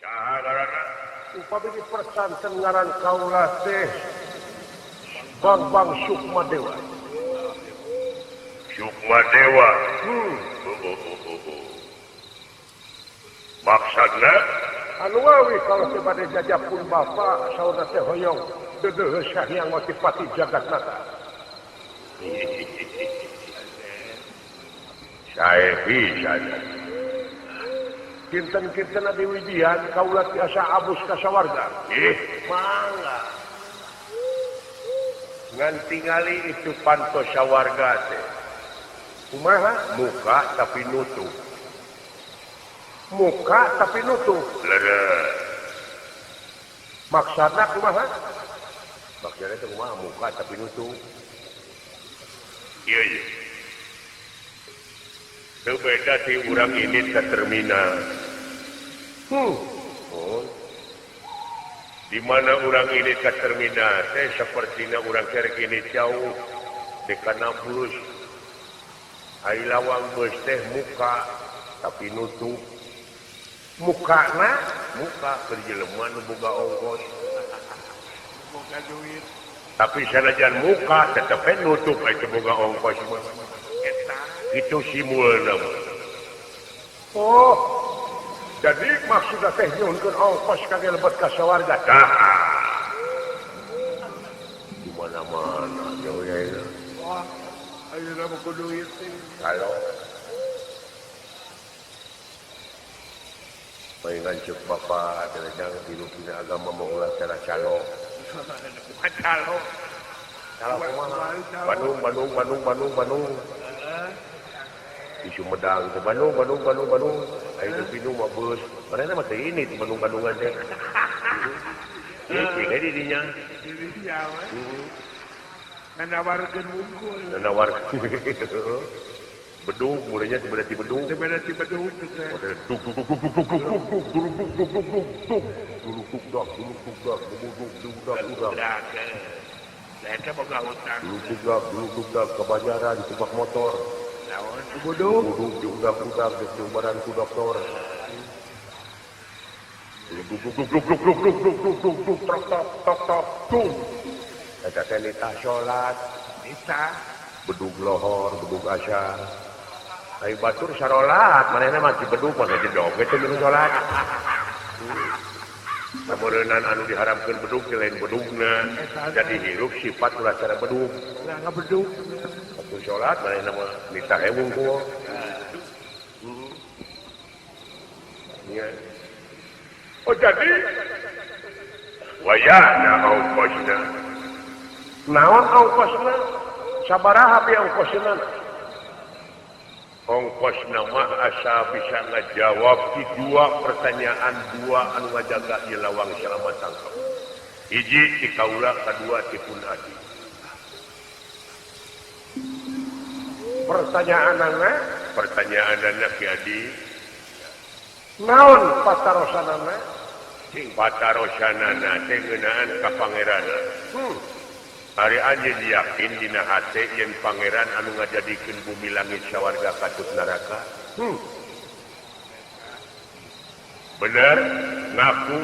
Saha ngaranna? Upami dipercanten ngaran kaula teh Bambang Sukma Dewa. Sukma Dewa. Hmm. Oh. Maksudna Anu awi kalau teh bade jajah pun bapa saurna teh hoyong deudeuh Sang Hyang Otipati Jagatnata. Sae bisa. Kinten-kinten diwijihan kaula tiasa abus ka sawarga. Ih, Mangga. Ngan tingali itu panto sawarga teh. Kumaha? Muka tapi nutup. Muka tapi nutup. Leres. Maksudna kumaha? Maksudna teh kumaha muka tapi nutup. Iya iya. Teu beda ti urang ini ke terminal. Oh. Di mana urang ini ke terminal teh sapertina urang kerek ini jauh di kana bus. Ai lawang bus teh muka tapi nutup. Mukana Muka keur jelema nu boga ongkos. Boga duit. Tapi sanajan muka tetep we nutup ai teu boga ongkos mah. Eta. Itu simulna mah. Oh. Jadi maksudna teh nyuhunkeun ongkos kangge lebet ka sawarga. Tah. Di mana-mana jauh ya. Wah, ayeuna mah kudu duit teh. Kalau palingan cek bapak terjang di dina agama mau ulah cara calo. Bukan calo. Calo kumaha? Bandung, Bandung, Bandung, Bandung, Bandung. Di Sumedang ke Bandung, Bandung, Bandung, Bandung. Ayo ke Bandung mah bus. Mana mah teh ini di Bandung Bandungan teh. Ini di dinya. Di dinya we. Nanawarkeun wungkul. Nanawarkeun. Bedug mulanya sebenarnya ti bedug. Sebenarnya ti bedug teh. Dug dug dug dug dug dug dug dug dug dug dug dug dug. Dug dug dak dug dug dak dug dug dug dak dug dak. Eta boga hutang. Dug dug dak dug dug dak ke Banjaran tebak motor. Naon? Bedug. Bedug diudak-udak di jumbaran ku doktor. Dug dug dug dug dug dug dug dug dug dug dug tok tok tok tok tung. Eta teh nitah salat, nitah bedug lohor, bedug asyar. Ai batur sarolat, manehna mah bedug mah jedog we teh minum salat. Sameureunan anu diharamkeun bedug teh lain bedugna, jadi hirup sifat ulah cara bedug. Lah ngabedug. Batur salat manehna mah nitah ewung ku. Nya. Oh jadi wayahna ongkosna. Naon ongkosna? Sabaraha bi ongkosna? Ongkos nama asa bisa ngajawab di dua pertanyaan dua anu ngajaga di lawang selamat tangkap. Hiji ti kaula, kadua ti pun adi. Pertanyaanana? Pertanyaanana ki adi. Naon patarosanana? Sing patarosanana teh ngeunaan ka pangeranna. Ari anjeun yakin dina hate yen pangeran anu ngajadikeun bumi langit sawarga katut neraka. Bener ngaku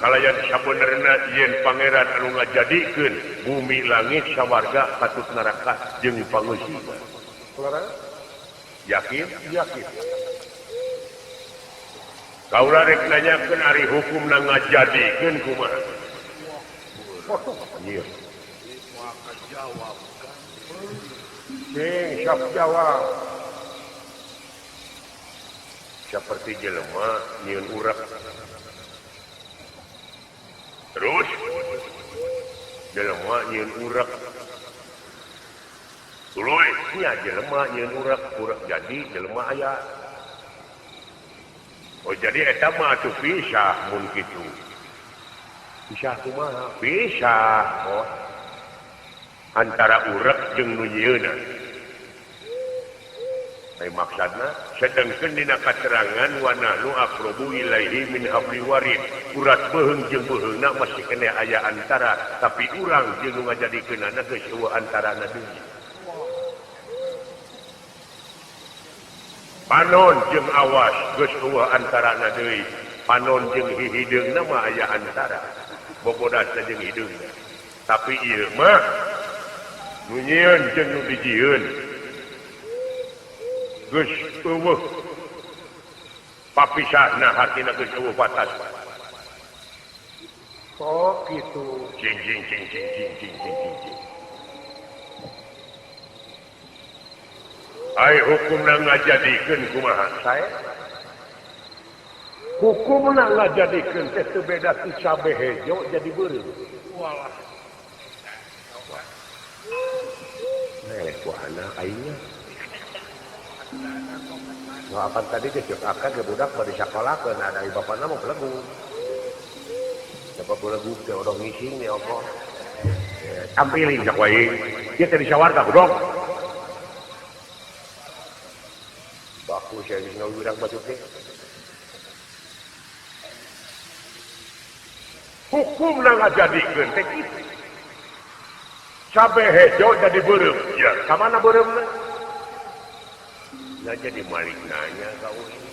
kalayan sabenerna yen pangeran anu ngajadikeun bumi langit sawarga katut neraka jeung pangeusina. Yakin? Yakin. Kaula rek nanyakeun ari hukumna ngajadikeun kumaha? Ieu. Jawab. Sing sok jawab. Seperti jelema nyieun urek. Terus jelema nyieun urek. Tuluy nya jelema nyieun urek, urek jadi jelema aya. Oh jadi eta mah atuh pisah mun kitu. Pisah kumaha? Pisah. Oh. Antara urek jeung nu nyieunna. Ai maksudna sedengkeun dina katerangan wa nahnu aqrabu ilaihi min hablil warid. Urat beuheung jeung beuheungna masih keneh aya antara, tapi urang jeung nu ngajadikeunana geus eueuh antarana deui. Panon jeung awas geus eueuh antarana deui. Panon jeung hideungna mah aya antara bobodasna jeung hideungna. Tapi ieu mah nu nyieun jeung nu dijieun geus eueuh papisahna hatina geus eueuh batas. Oh gitu. Cing cing cing cing cing cing cing cing. Ai hukumna ngajadikeun kumaha sae? Hukumna ngajadikeun teh teu beda ti cabe hejo jadi beureum. Walah. Nih, ku anak aingnya. Nu apan tadi geus cek akak ge budak bari sakolakeun ada ieu bapana mah belegu. Dapat belegu teh odong ngising nih oko. Tampilin cak wae. Ieu teh disawarga budok. Baku saya geus ngawirang batu teh. Hukumna ngajadikeun teh kitu. Cabe hejo jadi beureum. Ya, ka mana beureumna? Nah jadi malik nanya ka urang.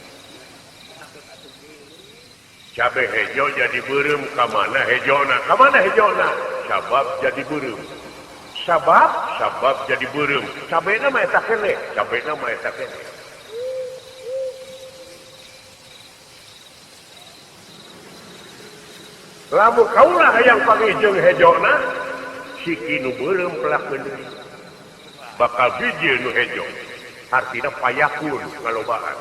Cabe hejo jadi beureum ka mana hejona? Ka mana hejona? Sabab jadi beureum. Sabab? Sabab jadi beureum. Cabena mah eta keneh. Cabena mah eta keneh. Lamun kaulah hayang panggih jeung hejona, siki nu beureum pelakeun deui. Bakal bijil nu hejo. Artina payakun ngalobaan.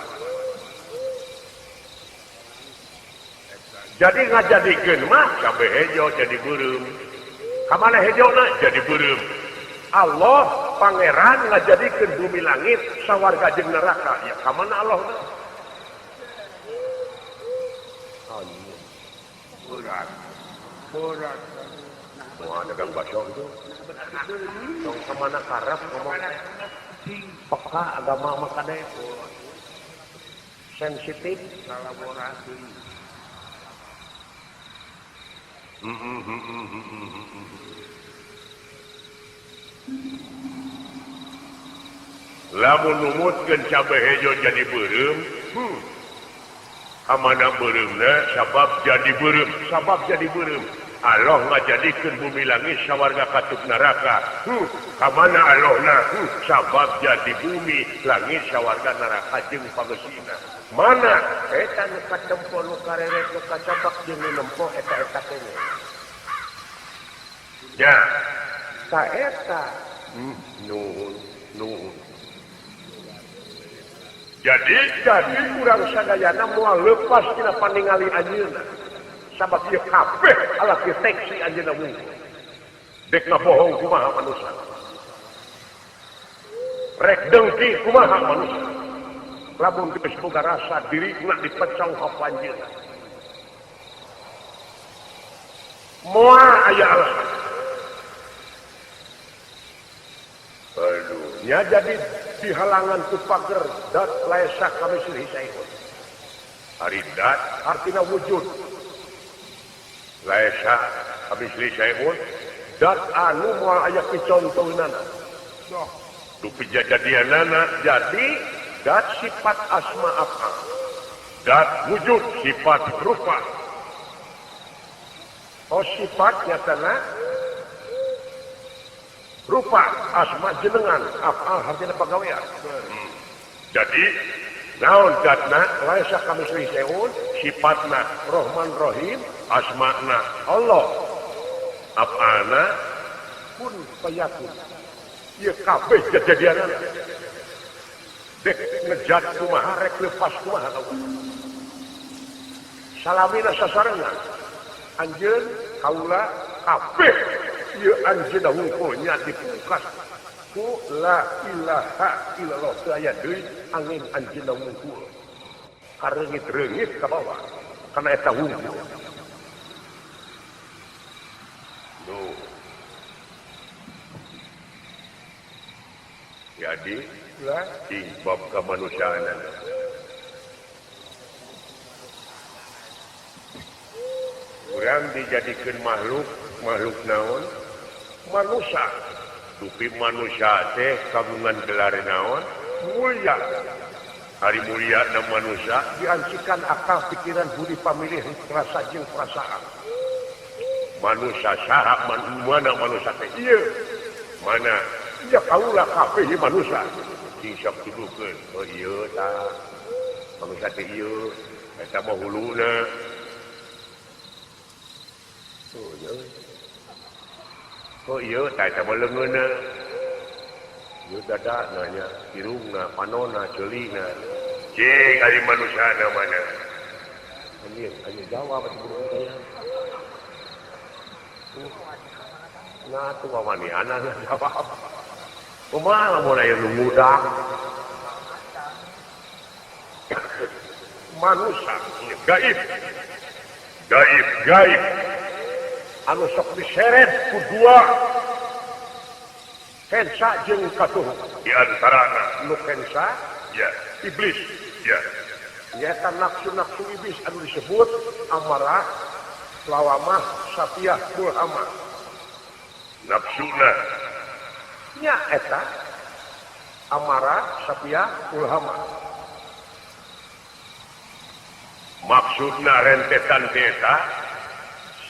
Jadi ngajadikeun mah cabe hejo jadi beureum. Ka mana hejona? Jadi beureum. Allah pangeran ngajadikeun bumi langit sawarga jeung neraka. Ya ka mana Allahna? Berat. Berat. Wah, dagang bakso itu. Tong kemana karep ngomong peka agama mah kade sensitif kolaborasi. Lamun numutkeun cabe hejo jadi beureum, Kamana beureumna sabab jadi beureum, sabab jadi beureum. Allah ngajadikeun bumi langit sawarga katup neraka. Kamana Allahna? Sabab jadi bumi langit sawarga neraka jeung pageusina. Mana eta nu katempo nu kareret nu kacabak jeung nu nempo eta-eta keneh. Ya, ta eta. Nuhun, nuhun. Jadi urang sadayana moal lepas tina paningali anjeunna. Sabab ieu kabeh alat deteksi anjeunna wungkul. Dek ngabohong kumaha manusia. Rek dengki kumaha manusia. Lamun geus boga rasa dirina dipecong ka anjeunna. Moal aya alasan. Aduh, ya jadi dihalangan ku pager dat laesa kamislihi syai'un. Ari dat artina wujud. Laesa kamislihi syai'un dat anu moal aya picontoeunana. Dupi jajadianana jadi dat sifat asma af'al. Dat wujud sifat rupa. Oh sifat nyatana rupa asma jenengan af'al artinya pagawean. Jadi naon zatna laisa kamislihi syai'un sifatna Rahman Rahim asma'na Allah af'alna kun fayakun. Ieu kabeh jajadianana. Dek ngejat kumaha rek lepas kumaha kamu. Salamina sasarengan anjeun kaula kabeh ieu anjeunna wungkul nya dipungkas ku la ilaha illallah teu aya deui angin anjeunna wungkul. Kareungit-reungit ka bawah kana eta wungkul. Duh. Jadi lah di bab kemanusiaan urang dijadikan makhluk, makhluk naon? Manusia. Dupi manusia teh kagungan gelar naon? Mulia. Ari mulia na manusia diancikan akal pikiran budi pamilih rasa jeung perasaan. Manusia saha mana manusia teh ieu? Mana? Ya kaula kabeh ieu manusia. Cing sok tuduhkeun. Oh ieu tah. Manusia teh ieu eta mah huluna. Oh ieu. Oh ieu tah eta mah leungeunna. Ieu dada nanya, irungna, panona, ceulina. Cing ari manusia na mana? Anjir, anjir jawab atuh burung teh. Nah, tuh wawaniana jawab. Kumaha lamun aya nu ngudak? Manusia gaib. Gaib, gaib. Anu sok diseret ku dua kensa jeung katuhu. Di antarana nu kensa ya iblis ya. Nyaeta nafsu-nafsu iblis anu disebut amarah, lawamah, sapiah, mulhamah. Nafsuna nya eta amarah, sapiah, mulhamah. Maksudna rentetan eta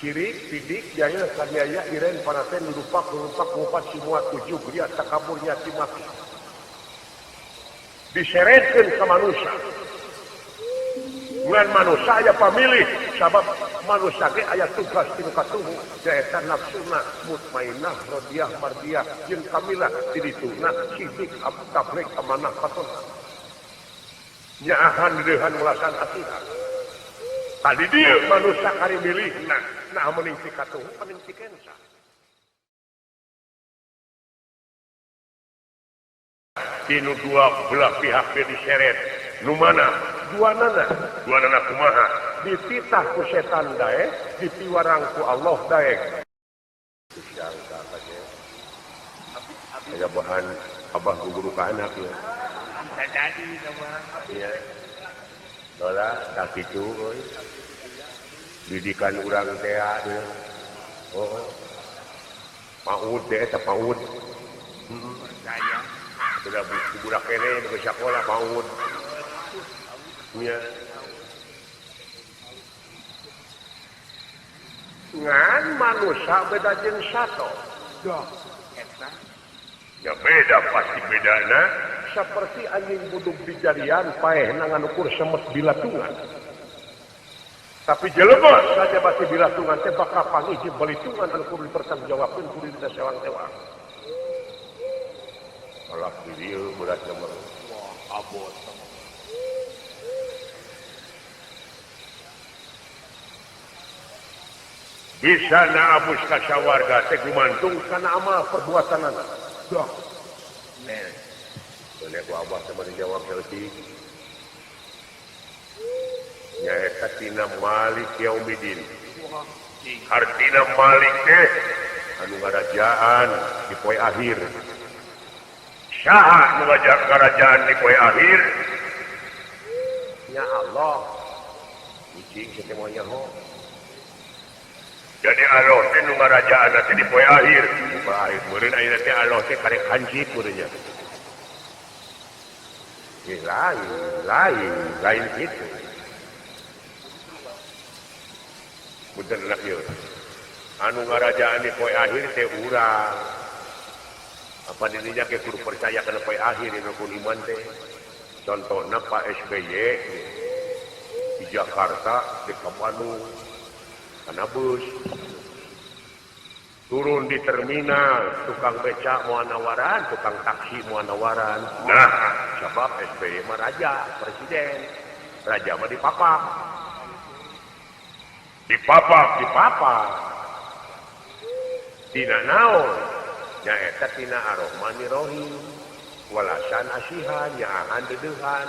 sirik, pidik, jaya, kaniaya, iren, paraten, lupa, lupa, ngupat, semua tujuh, griya, takabur, nyati, mati. Diseretkeun ka manusia. Ngan manusia aya pamilih, sabab manusia ge aya tugas ti nu katuhu, nyaeta nafsuna, mutmainah, rodiah, mardiah, jeung kamilah, di dituna, sidik, tabrek, amanah, patona. Nyaahan, deudeuhan, welasan, asihan. Tadi dia manusia kari milih, nah mending ti katuhu, mending ti kensa. Tinu dua belah pihak ge diseret. Nu mana? Dua nana. Dua nana kumaha? Dititah ku setan daek, dipiwarang ku Allah daek. Aya bahan abah guru ka anak ya. Bisa jadi sama. Iya. Dola tak kitu euy. Didikan urang teh nya. Oh. PAUD teh eta PAUD. Percaya. Sudah budak kene ke sekolah PAUD. Nya. Ngan manusia beda jeung sato. Doh, eta. Ya beda pasti bedana. Seperti anjing buduk di jarian paehna nganukur semet bilatungan. Tapi jelema saja bati bilatungan teh bakal panggih jeung balitungan anu kudu dipertanggungjawabkeun kudu dina sewang-sewang. Alah di dieu berat mah. Wah, abot. Bisa na abus ka sawarga teh gumantung kana amal perbuatanana. Doh. Nih. Boleh ku abah sama dijawab saeutik. Nyaeta tina Malik Yaumidin. Artina Malik teh anu ngarajaan di poe akhir. Saha nu ngarajaan di poe akhir? Nya Allah. Cicing teh moal nyaho. Jadi Allah teh nu ngarajaan teh di poe akhir. Di poe akhir meureun ayeuna teh Allah teh karek hancip meureun nya. Lain, lain, lain gitu. Punten anak ieu. Anu ngarajaan di poe akhir teh urang. Apa dirinya ke kudu percaya kana poe akhir dina rukun iman teh. Contohna Pak SBY di Jakarta di Bandung kana bus. Turun di terminal, tukang becak moal nawaran, tukang taksi moal nawaran. Nah, sebab SBY mah raja, presiden. Raja mah dipapak. Dipapak, dipapak. Tina naon? Nyaeta tina Ar-Rahmanir-Rahim. Walasan asihan, nyaahan deudeuhan.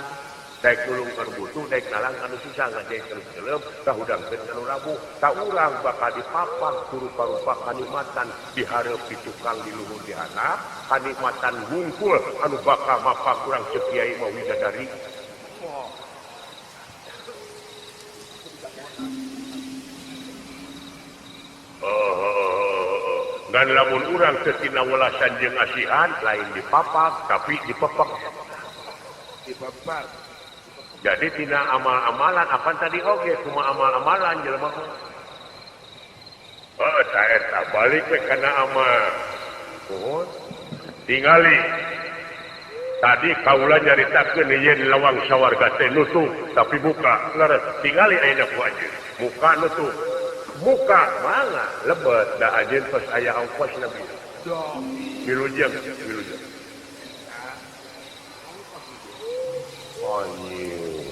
Daek nulung ka nu butuh, daek nalang ka nu susah, ngajaik ka nu celeup, kahudangkeun ka nu rabuh. Ta urang bakal dipapak ku rupa-rupa kanikmatan dihareup di tukang di luhur di handap, kanikmatan wungkul anu bakal mapak urang ceuk kiai mah widadari. Oh, ngan lamun urang teu tina welasan jeung asihan lain dipapak tapi dipepak. Dipepak. Jadi tina amal-amalan apa tadi oge cuma amal-amalan jelema. Oh, eta balik we kana amal. Nuhun. Tingali. Tadi kaula nyaritakeun yen lawang sawarga teh nutup tapi buka. Leres tingali ayeuna ku anjeun. Muka nutup. Muka mangga lebet da anjeun tos aya ongkos nabi. Wilujeng, wilujeng. Anjing.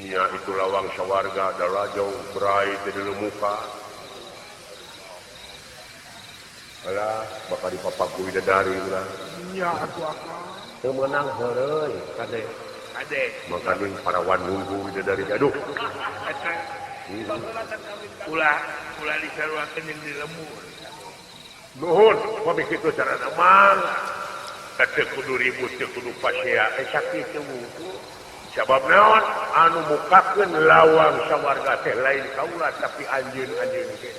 Ya itu lawang sawarga adalah jauh berai dari muka. Alah, bakal dipapak ku bidadari urang. Nya atuh akang. Teu meunang heureuy kade. Kade. Makaning parawan nunggu bidadari. Aduh. Eta ulah ulah disaruakeun jeung di lemur. Nuhun, pami kitu carana mah. Teu kudu ribut, teu kudu pasea, sakitu wungkul. Sabab naon anu mukakeun lawang sawarga teh lain kaula tapi anjeun-anjeun ge.